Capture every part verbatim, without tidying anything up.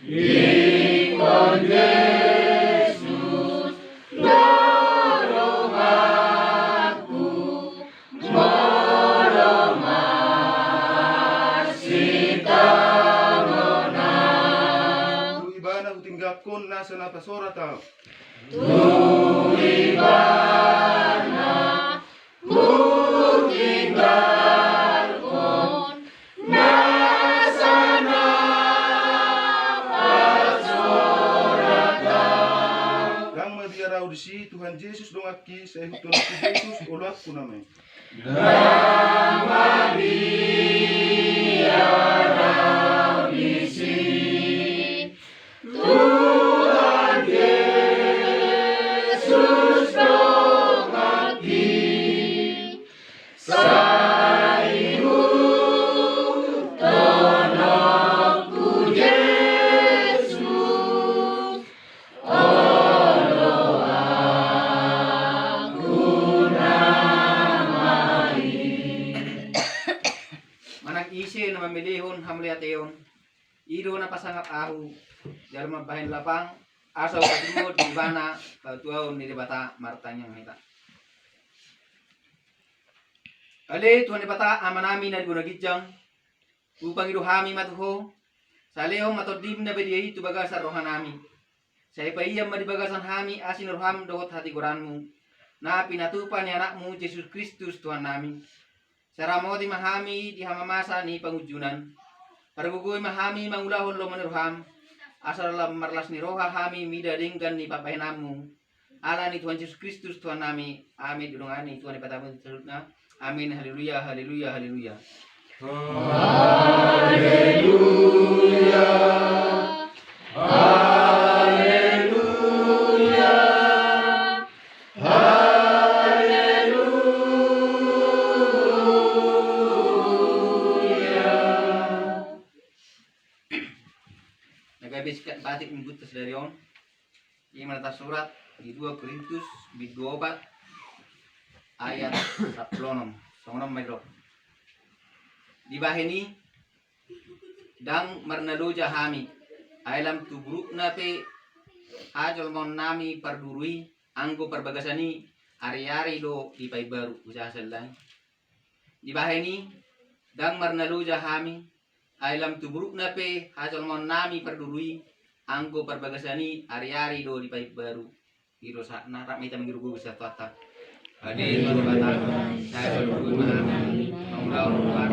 Ingkon Jesus do donganku, molo marsitangonan. Tu ibana hutinggalhon nasa na pasorat ahu. Tu ibana hutinggalhon nasa na pasorat ahu. Ndang mabiar ahu disi, Tuhan Jesus donganki, sai ihuthon Jesus oloanku nama i. Ndang mabiar ahu disi, Tuhan Jesus donganki, sai ihuthon oloanku Jesus oloanku nama i. Manang ise na mamelehon hamauliateon, i do na pasangap ahu, jala mambahen lapang, asa hupatimbo di ibana hatuaon ni Debata. Martangiang ma hita. Ale Tuhan Debata, Amanami na di banua ginjang, hupangido hami ma tu Ho, sai lehon ma Tondim na badia i tu bagasan rohanami. Sai paian ma di bagasan hami asi ni roham dohot hatigoranmu, na pinatupa ni Anakmu Jesus Kristus Tuhannami. Sai ramoti ma hami di hamamasa ni pangunjunan. Pargogoi ma hami mangulahon lomo ni roham, asa lam marlas ni roha hami mida denggan ni pambahenanmu. Ala ni Tuhan Jesus Kristus Tuhannami. Amin. Didongani Tuhan Debata muna saluhutna. Amin. Haleluya, haleluya, haleluya. Haleluya. Haleluya. Haleluya. Na gabe singkat batik minggunta sadari on. I ma na tarsurat di dua Korintus bindu opat ayat sampulu onom. Songon on ma didok. Dibahen i, ndang marnaloja hami, ai lam tu burukna pe hajolmaonnami parduru i, anggo parbagasan i ariari do dipaimbaru. Usaha sellang. Dibahen i, ndang marnaloja hami, ai lam tu burukna pe hajolmaonnami parduru i, anggo parbagasan i ariari do dipaimbaru. I do sahatna. Rap ma hita manggirugogo sian Tuhanta. Ade Tuhan Debata, sai so dibege ma hami mangulahon roham.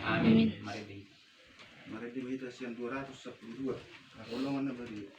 Amin. Marende hita. Marende ma hita sian dua ratus sampulu dua. Holongan na badia.